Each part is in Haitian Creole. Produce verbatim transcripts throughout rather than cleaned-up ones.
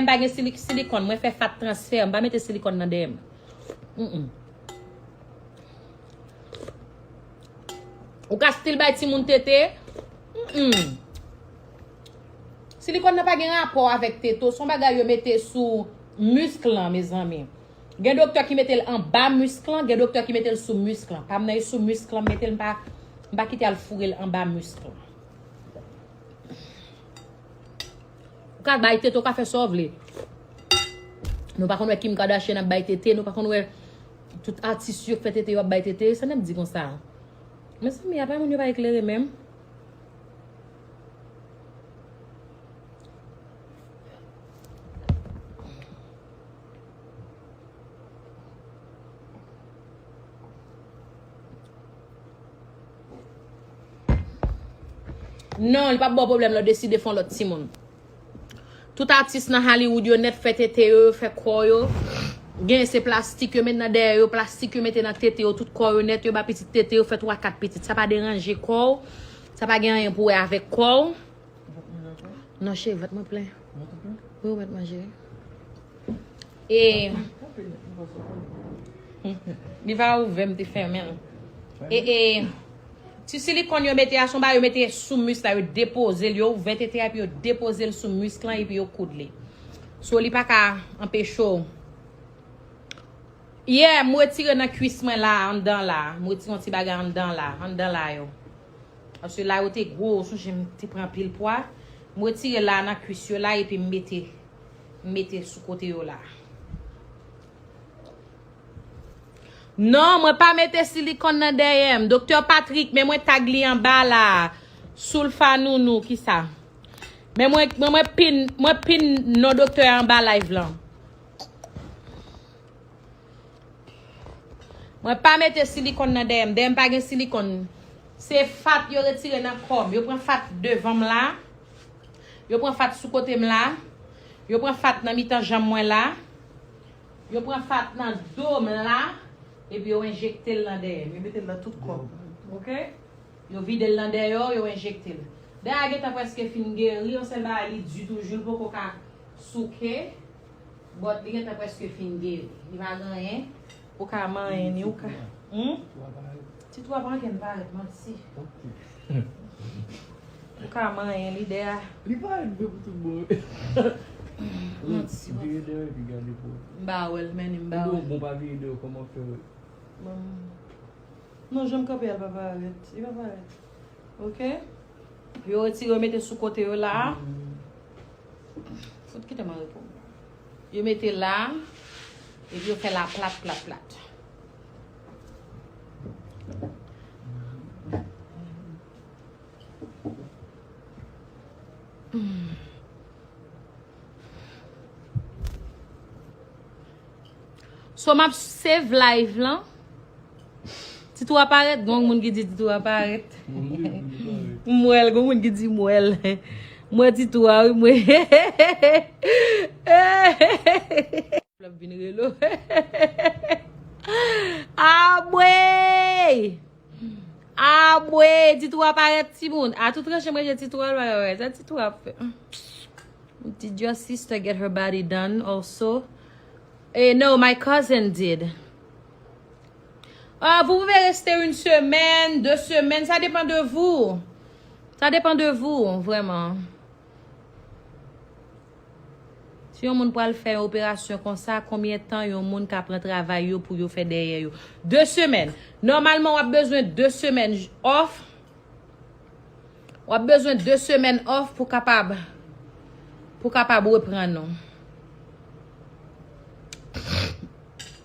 M pa gen sili- silikòn, mwen fè fat transfè, m pa mete silikòn nan dèyè m. Mm-mm. Ou ka still bay timoun tete. Mm-mm. Silikòn nan pa gen rapò avèk tete w, se yon bagay yo mete sou misk lan, mezanmi. Gen doktè ki mete l anba misk lan, gen doktè ki mete l sou misk lan. Pa m nan, e sou misk lan m mete l, m pa, m pa kite al foure l anba misk lan. Ou ka bay tete, ou ka fè sa w vle. Nou pa konn wè Kim Kardashian ap bay tete, nou pa konn wè tout atis yo k fè tete yo ap bay tete. Sa n ap di konsa? Mezanmi, apa moun yo pa eklere menm? Non, li p ap ba w pwoblèm lè w deside fè yon lòt timoun. Tout atis nan Hollywood yo nèt fè tete yo, yo fè kò yo. Gen se plastik yo met nan dèyè yo, plastik yo mete nan tete yo, tout kò yo nèt, yo ba pitit tete yo, fè twa kat pitit. Sa pa deranje kò w, sa pa gen anyen pou wè avèk kò w. Non, cheri, vant mwen plen. Wi, ou mèt manje. E li pa ouvè, m te fèmen l. E, e ti silikòn yo mete a, se yon bagay yo mete sou misk la, yo depoze l, yo ouvè tete a, epi yo depoze l sou misk lan, epi yo koud li. So, li pa ka anpeche w. Yè, m retire nan kwis mwen la, anndan la. M retire yon ti bagay anndan la, anndan la yo. Paske la yo te gwo, ou sonje m te pran anpil pwa. M retire la nan kwis yo la, epi m mete, m mete sou kote yo la. Non, mwen pa mete silikòn nan dèyè m. Doktè Patrick, men mwen tag li anba la. Soulfa Nounou, kisa? Men mwen, mwen, mwen pin, mwen pin non doktè a anba live lan. Mwen pa mete silikòn nan dèyè m. Dèyè m pa gen silikòn. Se fat yo retire nan kò m. Yo pran fat devan m la. Yo pran fat sou kote m la. Yo pran fat nan mitan janm mwen la. Yo pran fat nan do m la. Epi yo enjekte l nan dèyè m. Yo mete l nan tout kò m. Oke? Yo vide l nan dèyè w, yo enjekte l. Dèyè a gentan prèske fin geri, yon sèl bagay li di toujou, l poko ka souke, but li gentan prèske fin geri. Li pa gen anyen, ou ka manyen ni, ou ka. Hmm? Ti twou a pa ankenn parèt, manti. Ou ka manyen li dèyè a. Li parèt vre pou tout bon. Manti, wap. Vire dèyè epi gade pou. M pa wè l, men m pa wè l. Bon, pa vire dèyè, kòman fè wè? Bon. Non, jan m kanpe a, l pa parèt. Li pa parèt. Oke? Yo retire, yo mete sou kote yo la. Fout kite m an repo. Yo mete la. Epi yo fè la plat, plat, plat. So, m ap save live lan. Ti twou a parèt, gon moun ki di ti twou a parèt. M wè l, gon moun ki di m wè l. M wè ti twou a, wi, m wè. L ap vin rele w. Abwe! Abwe! Ti twou a parèt, timoun. A tout tranche, mwen, ti twou a, l pa ka parèt. Sa ti twou a ap fè? Did your sister get her body done also? Eh, no, my cousin did. Ah, vous pouvez rester une semaine, deux semaines, ça dépend de vous. Ça dépend de vous, vraiment. Si yon moun pral fè yon operasyon konsa, konbyen tan yon moun ka pran travay yo pou yo fè dèyè yo? De semèn. Nòmalman, w ap bezwen de semèn off. W ap bezwen de semèn off pou kapab, pou kapab reprann ou.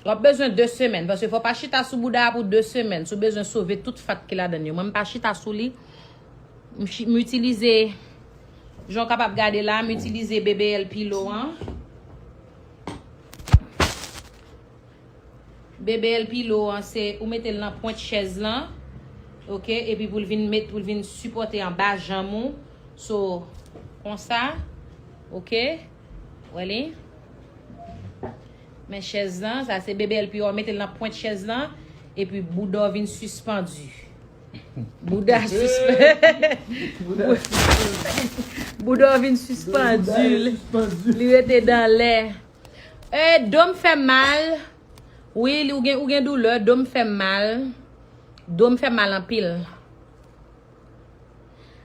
W ap bezwen de semèn, paske fò w pa chita sou bouda a pou de semèn. Si w bezwen sove tout fat ki ladan l yo. Mwen, m pa chita sou li. M chi-, m itilize, jan w kapab gade la, m itilize B B L pillow an. B B L pillow an, se ou mete l nan pwent chèz lan, oke, epi pou l vin met, pou l vin sipòte anba janm ou. So, konsa, oke, wè li. Men chèz lan, sa se B B L pillow, ou mete l nan pwent chèz lan, epi bouda w vin sispann. Bouda sispann. Bouda sispann. Bouda w vin sispandu. Li rete dan lè. E, do m fè mal. Wi, li, ou gen, ou gen doulè. Do m fè mal. Do m fè mal anpil.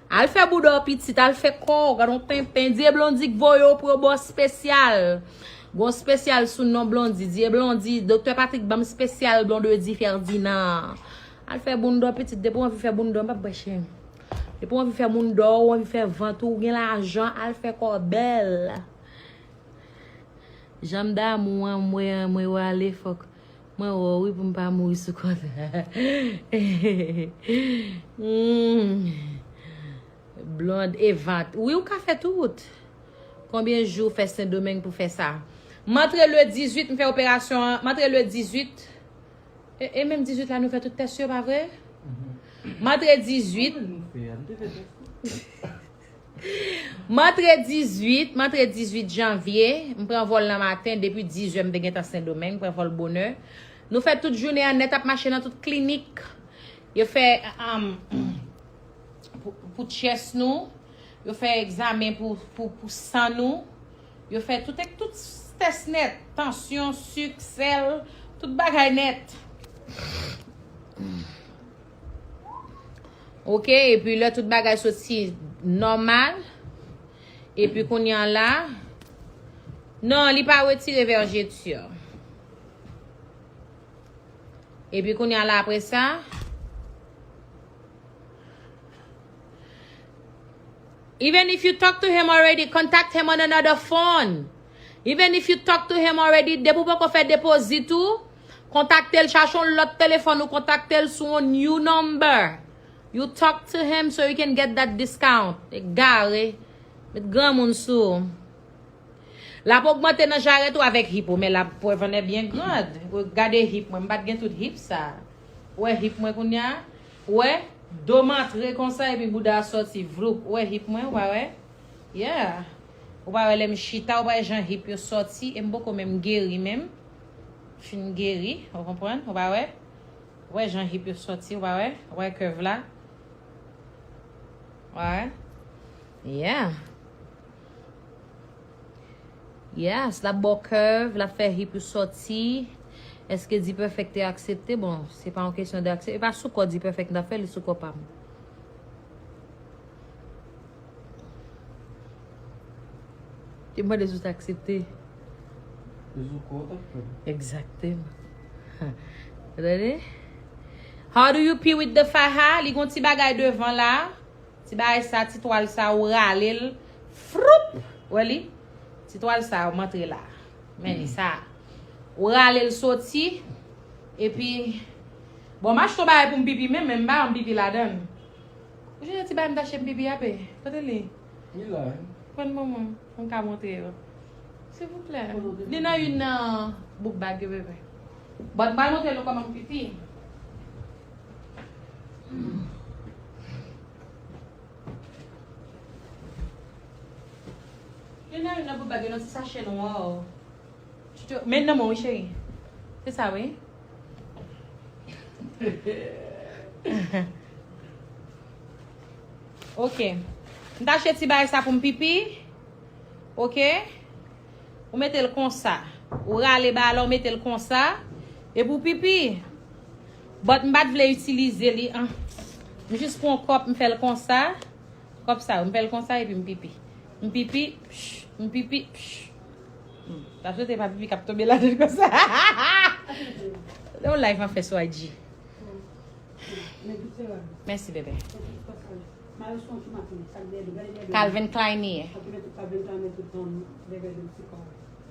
Al fè bouda w pitit, al fè kò w, gad on tenten. Dye Blondy k voye w pou yo ba w spesyal. Gon spesyal sou non Blondy. Dye Blondy, Doktè Patrick ban m spesyal Blondedy Ferdinand. Al fè bounda w pitit, depi w anvi fè bounda w, m p ap bwè chen. Depi w anvi fè bounda w, w anvi fè vant ou, w gen lajan, al fè kò w bèl. Jan m damou an, mwen, mwen wale fòk mwen wè w wi pou m pa mouri sou kontra. Hmm. Blonde e vant. Wi, ou ka fè tout. Konbyen jou w fè Sendomeng pou fè sa? M antre le dizuit, m fè operasyon an. M antre le dizuit. E, e menm dizuit la, nou fè tout tès yo, pa vre? M antre dizuit. M antre dizuit, m antre dizuit janvye. M pran vòl nan maten, depi diz è m te gentan Sendomeng, m pran vòl bonè. Nou fè tout jounen an nèt ap mache nan tout klinik. Yo fè, um, pou, pou chest nou, yo fè egzamen pou, pou, pou san nou, yo fè tout, tout tès nèt, tansyon, sik, sèl, tout bagay nèt. Ok, epi lè tout bagay soti nòmal, epi kounye a la, non, li pa retire vèjeti a. Epi kounye a la apre sa, even if you talk to him already, contact him on another phone. Even if you talk to him already, depi w poko fè depozit ou, kontakte l, chache yon lòt telefòn ou kontakte l sou yon new number. You talk to him so you can get that discount. Egare. Met granmoun sou ou. L ap ogmante nan jarèt ou avèk hip ou, men l ap pwevene byen grand. Ou gade hip mwen, m pa t gen tout hip sa. Ou wè hip mwen kounye a? Ou wè? Do m antre konsa epi bouda a sòti, vloup. Ou wè hip mwen, ou pa wè? Yeah. Ou pa wè lè m chita, ou pa wè jan hip yo sòti, e m poko menm geri menm. Fin geri, ou konprann? Ou pa wè? Ou wè jan hip yo sòti, ou pa wè? Ou wè curve la? Ou pa wè? Yeah. Yes, l ap ba w curve, l ap fè hip ou sòti. Èske D-Perfect te aksepte? Bon, se pa yon kesyon de aksepte. E pa sou kò D-Perfect m t ap fè, li sou kò pa m. Te mande si w t aksepte. Li sou kò w t ap fè. Egzakteman. Tande? How do you pee with the faja? Li gon ti bagay devan la. Ti bagay sa, ti twal sa, ou rale l. Froup! Wè li? Ti twal sa, ou antre la. Men li sa. Ou rale l soti. Epi, bon, m achte yon bagay pou m pipi menm, men m pa janm pipi ladan l. Ou jwenn yon ti bagay m t achte m pipi a, pe? Kote li? Li la, wi. Pran ban mwen, pou m ka montre yo. Silvouplè. Li nan youn nan book bag yo, bebe. But m pral montre nou kòman m pipi. Li nan youn nan book bag yo, nan ti sachè nwa. Chouchou, men nan men w wi, cheri. Se sa, wi. Ok. M t achte ti bagay sa pou m pipi. Ok. Ou mete l konsa. Ou rale bagay la, ou mete l konsa. Epi w pipi. But m pa t vle itilize li, an. M jis pran yon kòp, m fè l konsa. Kòb sa yo, m fè l konsa epi m pipi. M pipi, psh, m pipi, psh. Hmm. Ta swete pa pipi k ap tonbe ladan l konsa. Se yon live m ap fè sou I G. Mèsi, bebe. Calvin Klein ye.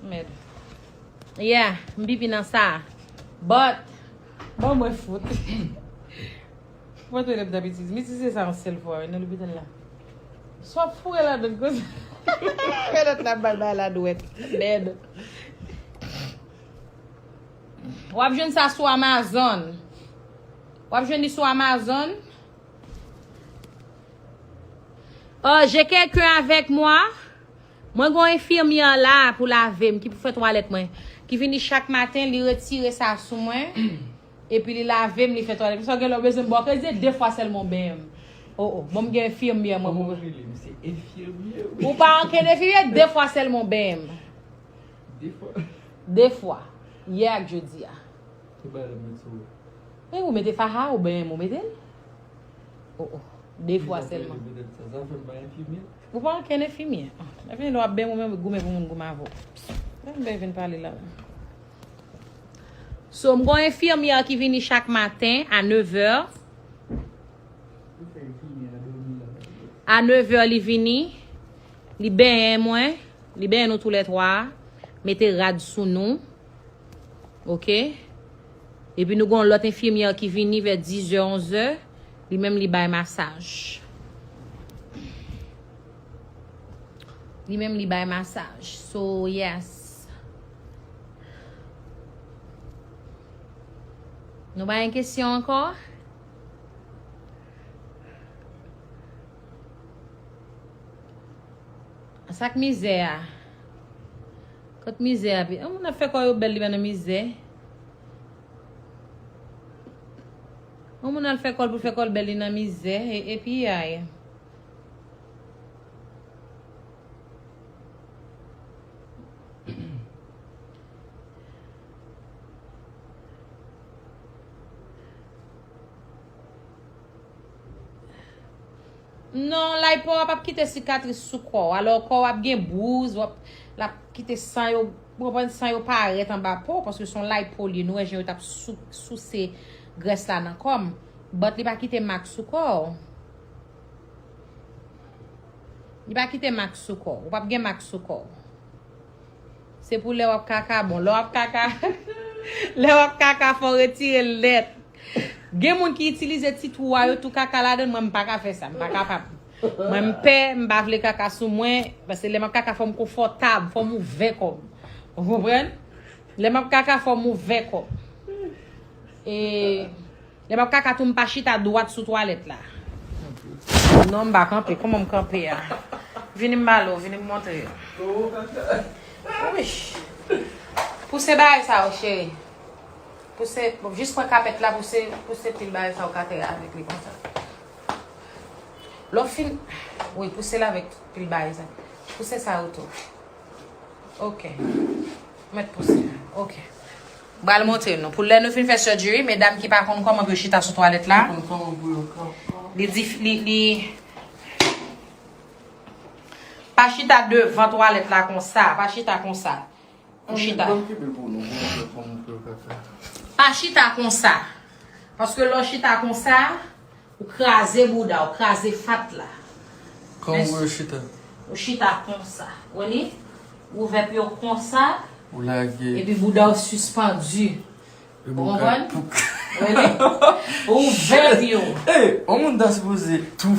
Mèd. Yeah, m pipi nan sa. But, bon, mwen fout. Mwen tou lè m t ap itilize. M itilize sa yon sèl fwa, wi, nan lopital la. Sa w ap foure ladan l konsa. Fè lòt la bay bay la dwèt. Dead. W ap jwenn sa sou Amazon. W ap jwenn li sou Amazon. Oh, j'ai quelqu'un avec moi. Mwen gen yon enfimyè la pou lave m, ki pou fè twalèt mwen. Ki vini chak maten, li retire sa sou mwen. Epi li lave m, li fè twalèt. Sa gen lè w bezwen m ba w kredi, de fwa sèlman w benyen m. Oh, oh. Bon, m gen enfimyè mwen. Kòman w rele m? Se enfimyè, wi. Ou pa ankenn enfimyè, de fwa sèlman w benyen m. De fwa. De fwa. Yè ak jodi a. Ki bagay la mwen sou. E ou mete faha, ou benyen m, ou mete l. Oh, oh. De fwa sèlman. Sa, sa fè m pa enfimyè. Ou pa ankenn enfimyè. Ah, enfimyè, w ap benyen ou menm, goumen pou moun goumen avè w. Lè m vin pale la. So, m gon enfimyè ki vini chak maten a nevè. A nevè li vini, li benyen mwen, li benyen nou toulètwa, mete rad sou nou. Oke? Epi nou gon lòt enfimyè ki vini vè dizè, onzè, li menm li bay masaj. Li menm li bay masaj. So, yes. Nou pa gen kesyon ankò? Sa k mizè a? Kot mizè a? Yon moun ap fè kò yo bèl, li pa nan mizè. Yon moun al fè kò l pou fè kò l bèl, li nan mizè. E, epi ay. Non, lay po a p ap kite sikatris sou kò w. Alò, kò w ap gen bouz, w ap, l ap kite san yo, w konprann, san yo parèt anba po, paske se yon lay po li ye. Nou wè jan yo t ap sou, souse grès la nan kò m. But li pa kite mak sou kò w. Li pa kite mak sou kò w. Ou p ap gen mak sou kò w. Se pou lè w ap kaka bon. Lè w ap kaka, lè w ap kaka, fò w retire l nèt. Gen moun ki itilize ti twou a yo tou kaka ladan l, mwen m pa ka fè sa, m pa kapab. Mwen m pè, m pa vle kaka sou mwen, paske lè m ap kaka fò m konfòtab, fò m ouvè kò m. Ou konprann? Lè m ap kaka fò m ouvè kò m. E lè m ap kaka tou m pa chita dwat sou twalèt la. Non, m pa kanpe, kòman m kanpe a? Vini m pale w, vini m montre w. Wi. Pouse bagay sa yo, cheri. Pouse, jis pran kapèt la, pouse, pouse pil bagay sa yo k atè avèk li konsa. Lè w fin, wi, pouse l avèk pil bagay sa. Pouse sa yo tou. Ok. Mèt pouse. Ok. M pral montre nou. Pou lè nou fin fè surgery, medam ki pa konn kòman pou yo chita sou twalèt la, li di, li, li, pa chita devan twalèt la konsa, pa chita konsa. Ou chita. Pa chita konsa. Paske lè w chita konsa, ou kraze bouda, ou kraze fat la. Kòman pou yo chita? Ou chita konsa. Ou li? Ou ouvè pye w konsa. Ou lage. Epi bouda w sispann. Ou konprann? Ou li? Ou ouvè pye w. Ey, yon moun ta sipoze tou